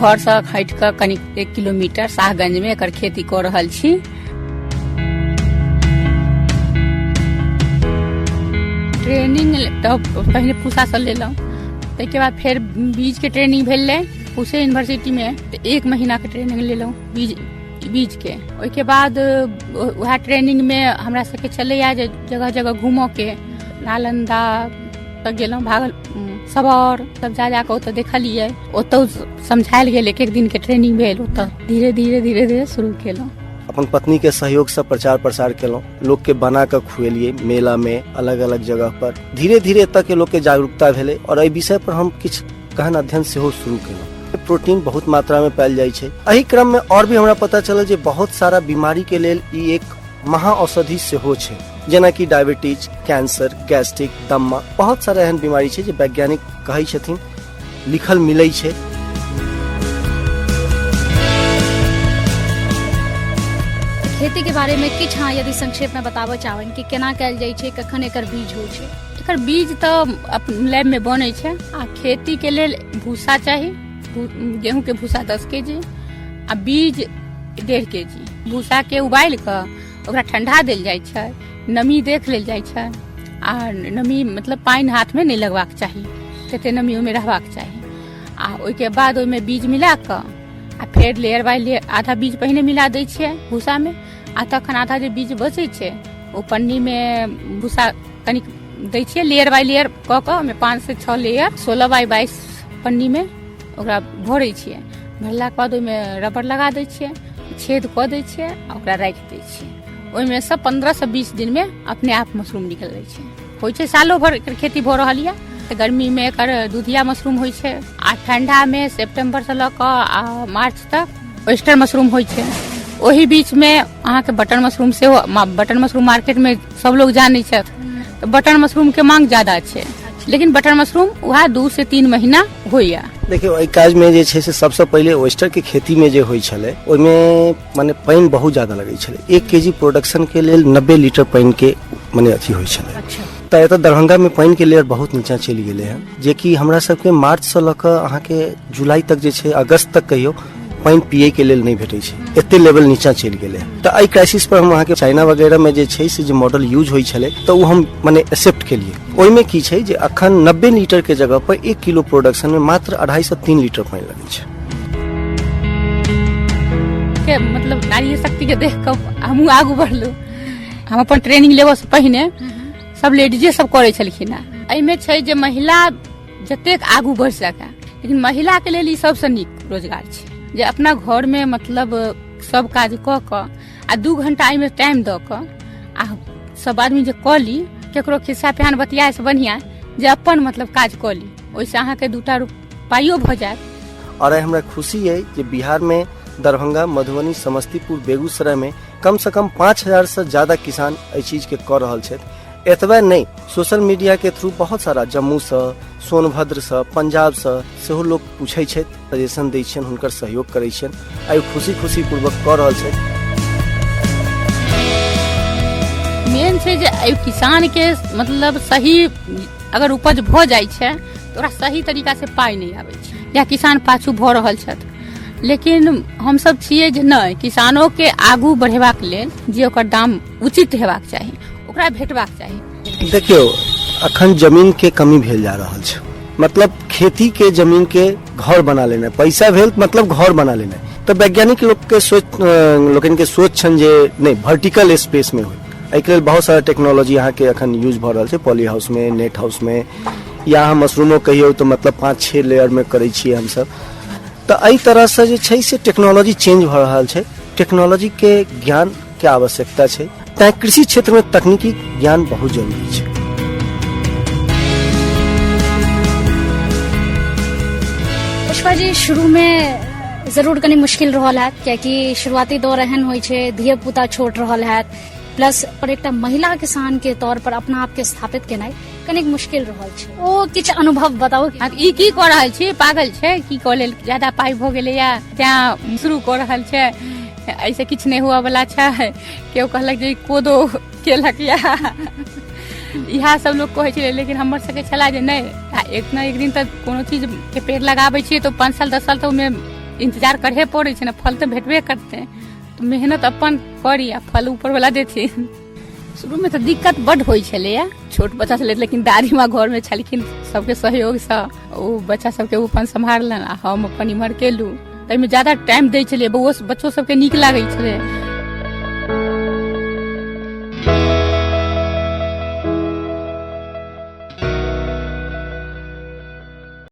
घरसँ हटि कऽ कनि 1 किलोमीटर शाहगंजमे एकर खेती कऽ रहल छी। ट्रेनिंग तऽ पहिने पूसासँ लेलहुँ, ताहिके बाद फेर बीजके ट्रेनिंग भेलै पूसे यूनिवर्सिटीमे, तऽ 1 महीनाके ट्रेनिंग लेलहुँ बीजके। ओहिके बाद वएह ट्रेनिंगमे हमरा सबके छलैए जे जगह जगह घूमऽके, नालन्दा तक गेलहुँ, भागल सबौर सब जा जाकऽ ओतऽ देखलियै, ओतऽ समझायल गेल, एक एक दिनके ट्रेनिंग भेल, ओतऽ धीरे धीरे धीरे धीरे शुरू केलहुँ। अपन पत्नी के सहयोग से प्रचार प्रसार केलहुँ, लोक के बना कऽ खुएलियै मेला में, अलग अलग जगह पर। धीरे धीरे एतऽ के लोक के जागरूकता भेलै और एहि विषय पर हम किछु गहन अध्ययन सेहो शुरू केलहुँ। प्रोटीन बहुत मात्रा में पायल जाइ छै। एहि क्रम में और भी हमरा पता चलल जे बहुत सारा बीमारी के लेल ई एक महा औषधि सेहो छै, जेनाकि डायबिटीज, कैंसर, गैस्ट्रिक, दम्मा, बहुत सारा एहन बीमारी छै जे वैज्ञानिक कहै छथिन, लिखल मिलै छै। खेती के बारे में किछु अहाँ यदि संक्षेप में बताबऽ चाहबनि कि केना कयल जाइ छै, कखन एकर बीज होइ छै? एकर बीज तऽ लैब में बनै छै। आ खेती के लेल भूसा चाही, गेहूं के भूसा 10 के जी आ बीज 1.5 के जी। भूसा के उबालि कऽ ओकरा ठंडा देल जाइ छै, नमी देख लेल जाइ छै, आ नमी मतलब पानि हाथ में नहि लगबाक चाही, तते नमी ओहिमे रहबाक चाही। आ ओहिके बाद ओहिमे बीज मिला कऽ आ फेर लेयर बाय लेयर आधा बीज पहिने मिला दै छियै भूसामे, आ तखन आधा जे बीज बचै छै ओ पन्नीमे भूसा कनिक दै छियै, लेयर बाय लेयर कऽ कऽ ओहिमे 5 से 6 लेयर 16 बाय 22 पन्नीमे ओकरा भरै छियै। भरलाके बाद ओहिमे रबड़ लगा दै छियै, छेद कऽ दै छियै आ ओकरा राखि दै छियै। ओहिमे सँ 15 से 20 दिनमे अपने आप मशरूम निकलि जाइ छै। होइ छै सालो भरि एकर खेती भऽ रहल यऽ। तऽ गर्मीमे एकर दुधिया मशरूम होइ छै, आ ठंडामे सेप्टेम्बरसँ लऽ कऽ आ मार्च तक ओस्टर मशरूम होइ छै। ओहि बीचमे अहाँके बटन मशरूम सेहो, बटन मशरूम मार्केटमे सब लोग जानै छथि, तऽ बटन मशरूमके मांग ज्यादा छै, लेकिन बटन मशरूम वएह 2 से 3 महीना होइया। देखियौ, एहि काजमे जे छै से सबसँ पहिले ओस्टरके खेतीमे जे होइ छलै ओहिमे मने पानि बहुत ज्यादा लगै छलै। 1 के जी प्रोडक्शनके लेल 90 लीटर पानिके मने अथी होइ छलै। तऽ एतऽ दरभंगामे पानिके लेयर बहुत नीचाँ चलि गेलै हँ, जेकि हमरा सबके मार्चसँ लऽ कऽ अहाँके जुलाई तक जे छै, अगस्त तक कहियौ, पानि पियैके लेल नहि भेटै छै, एते लेवल नीचाँ चलि गेलै। तऽ एहि क्राइसिस पर हम अहाँके चाइना वगैरहमे जे छै से जे मॉडल यूज होइ छलै तऽ ओ हम मने एक्सेप्ट केलियै। ओहिमे की छै जे अखन 90 लीटरके जगह पर 1 किलो प्रोडक्शनमे मात्र 2.5 से 3 लीटर पानि लगै छै। के मतलब नारी शक्ति के देख कऽ हमहूँ आगू बढ़लहुँ। हम अपन ट्रेनिंग लेबऽ से पहिने सब लेडीजे सब करै छलखिन हेँ। एहिमे छै जे महिला जतेक आगू बढ़ि सकै, लेकिन महिला के लेल ई सबसँ नीक रोजगार छै जे अपना घरमे मतलब सब काज कऽ कऽ आ 2 घंटा एहिमे टाइम दऽ कऽ आ सब आदमी जे कऽ ली, केकरो खिस्सा पिहान बतियाए से बढ़िआँ जे अपन मतलब काज कऽ ली, ओहिसँ अहाँके 2टा पाइयो भऽ जायत। और हमरा खुशी अइ जे बिहारमे दरभंगा, मधुबनी, समस्तीपुर, बेगूसरायमे कम से कम 5000 से ज्यादा किसान एहि चीजके कऽ रहल छथि। एतबे नहि, सोशल मीडिया के थ्रू बहुत सारा जम्मूसँ, सोनभद्रसँ, पंजाबसँ सेहो लोक पूछै छथि, सजेशन दै छियनि, हुनकर सहयोग करै छियनि, आइ खुशी खुशी पूर्वक कऽ रहल छथि। मेन छै जे एहि किसानके मतलब सही अगर उपज भऽ जाइ छै तऽ ओकरा सही तरीकासँ पाइ नहि आबै छै, या किसान पाछू भऽ रहल छथि। लेकिन हमसब छियै जे नहि, किसानोके आगू बढ़ेबाक लेल जे ओकर दाम उचित हेबाक चाही ओकरा भेटबाक चाही। देखियौ, अखन जमीन के कमी भेल जा रहल छै, मतलब खेती के जमीन के घर बना लेनाइ, पैसा भेल मतलब घर बना लेनाइ। तऽ वैज्ञानिक लोक के सोच, लोकनि के सोच छनि जे नहि, वर्टिकल स्पेस में होइ। एहिके लेल बहुत सारा टेक्नोलॉजी अहाँके अखन यूज भऽ रहल छै, पॉली हाउस में, नेट हाउस में, या अहाँ मशरूमो कहियौ तऽ मतलब 5-6 लेयर में करै छियै हमसब। तऽ एहि तरहसँ जे छै से टेक्नोलॉजी चेंज भऽ रहल छै, टेक्नोलॉजी के ज्ञान के आवश्यकता छै, तैं कृषि क्षेत्र में तकनीकी ज्ञान बहुत जरूरी छै। पुष्पा जी, शुरू में जरूर कनी मुश्किल रहल हैत, कियाकि शुरुआती दौर एहन होइ छै, धिया पुता छोट रहल हैत, प्लस पर एकटा महिला किसान के तौर पर अपना आप के स्थापित केनाइ कनिक मुश्किल रहल छै, ओ किछु अनुभव बताउ। हँ, ई की कऽ रहल छी, पागल छै की, कऽ लेल ज्यादा पाइ भऽ गेलैया तैं शुरू कऽ रहल छै, एहिसँ किछु नहि हुअ वाला छै। केओ कहलक जे ई कोदो केलक या इएह सब लोक कहै छलै, लेकिन हमर सबके छला जे नहि, एक ने एक दिन तऽ कोनो चीज के पेड़ लगाबै छियै तऽ 5 साल 10 साल तऽ ओहिमे इंतजार करहे पड़ै छै ने, फल तऽ भेटबे करतै। तऽ मेहनत अपन करी आ फल ऊपरवला देथिन। शुरूमे तऽ दिक्कत बड्ड होइ छलैए, छोट बच्चा छलै, लेकिन दादी माँ घरमे छलखिन, सबके सहयोगसँ ओ बच्चा सबके ओ अपन सम्हारलनि आ हम अपन इम्हर केलहुँ। ताहिमे ज्यादा टाइम दै छलियै, बौओ बच्चो सबके नीक लागै छलै।